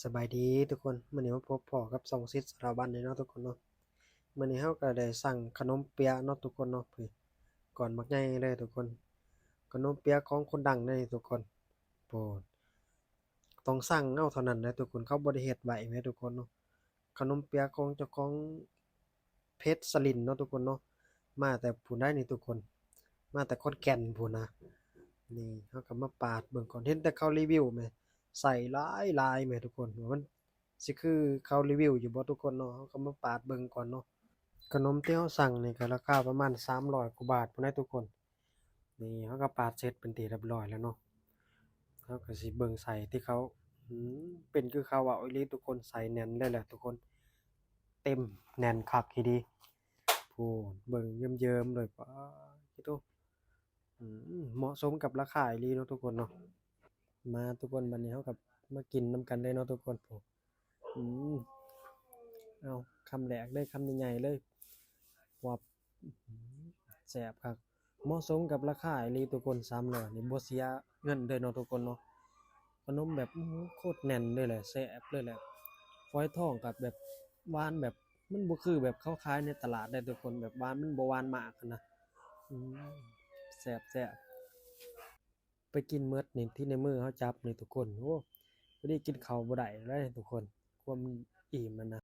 ສະບາຍດີທຸກຄົນ, ມື້ນີ້ມາພົບພໍ້ກັບຊ່ອງສິດສາລະວັນເດ້ເນາະທຸກຄົນເນາະ. ມື້ນີ້ເຮົາກໍໄດ້ສັ່ງຂະໜົມເປຍເນາະທຸກຄົນເນາະ, ນີ້ ກ້ອນບັກໃຫຍ່ເລີຍທຸກຄົນ. ຂະໜົມເປຍຂອງຄົນດັງເດ້ທຸກຄົນ. ໂອ້ ຕ້ອງສັ່ງເອົາເທົ່ານັ້ນເດ້ທຸກຄົນ, ເຂົາບໍ່ໄດ້ເຮັດໄວ້ແໝທຸກຄົນເນາະ. ຂະໜົມເປຍຂອງເຈົ້າຂອງເພຈສະລິນເນາະທຸກຄົນເນາະ, ມາແຕ່ພຸ້ນໃດນີ້ທຸກຄົນ, ມາແຕ່ຂອນແກ່ນພຸ້ນນະ. ນີ້ເຮົາກໍມາປາດເບິ່ງກ່ອນ, ເຫັນແຕ່ເຂົາຣີວິວແໝ, ໃສ່ຫຼາຍໆແໝທຸກຄົນ, ວ່າມັນຊິຄືເຂົາຣີວິວຢູ່ບໍ່ທຸກຄົນເນາະ. ເຮົາກໍມາປາດເບິ່ງກ່ອນເນາະ. ຂະໜົມທີ່ເຮົາສັ່ງນີ້ກໍລາຄາປະມານສາມຮ້ອຍກວ່າບາດພຸ້ນໃດທຸກຄົນ. ນີ້ເຮົາກໍປາດເສັດເປັນທີ່ຮຽບຮ້ອຍແລ້ວເນາະ. ເຮົາກໍຊິເບິ່ງໄສ້ທີ່ເຂົາ ອືມ ເປັນຄືເຂົາເວົ້າອີ່ຫຼີທຸກຄົນ, ໄສ້ແໜ້ນເລີຍແຫຼະທຸກຄົນ, ເຕັມແໜ້ນຄັກອີ່ຫຼີ. ໂອ້ ເບິ່ງເຍິ້ມໆເລີຍ, ປາດໂທ້ ອືມ ເໝາະສົມກັບລາຄາອີ່ຫຼີເນາະທຸກຄົນເນາະ. ມາທຸກຄົນ, ບັດນີ້ເຮົາກໍມາກິນນຳກັນເລີຍເນາະທຸກຄົນ. ອືມ ເອົາ ຄຳແລກເລີຍ, ຄຳໃຫຍ່ໆເລີຍ, ວັບ ອືມ ແຊບຄັກ, ເໝາະສົມກັບລາຄາອີ່ຫຼີທຸກຄົນ. ສາມຮ້ອຍນີ້ບໍ່ເສຍເງິນເລີຍເນາະທຸກຄົນເນາະ. ຂະໜົມແບບ ໂອ້ໂຫ ໂຄດແໜ້ນເລີຍແຫຼະ, ແຊບເລີຍແຫຼະ. ຝອຍທອງກໍແບບຫວານ, ແບບມັນບໍ່ຄືແບບເຂົາຂາຍໃນຕະຫຼາດເດ້ທຸກຄົນ, ແບບຫວານ ມັນບໍ່ຫວານມາກຫັ້ນນະ. ອືມ ແຊບໆ. ໄປກິນໝົດນີ້ ທີ່ໃນມືເຮົາຈັບນີ້ທຸກຄົນ, ໂອ້ ພໍດີກິນເຂົ້າບໍ່ໄດ້ເລີຍທຸກຄົນ, ຄວາມອີ່ມຫັ້ນນະ.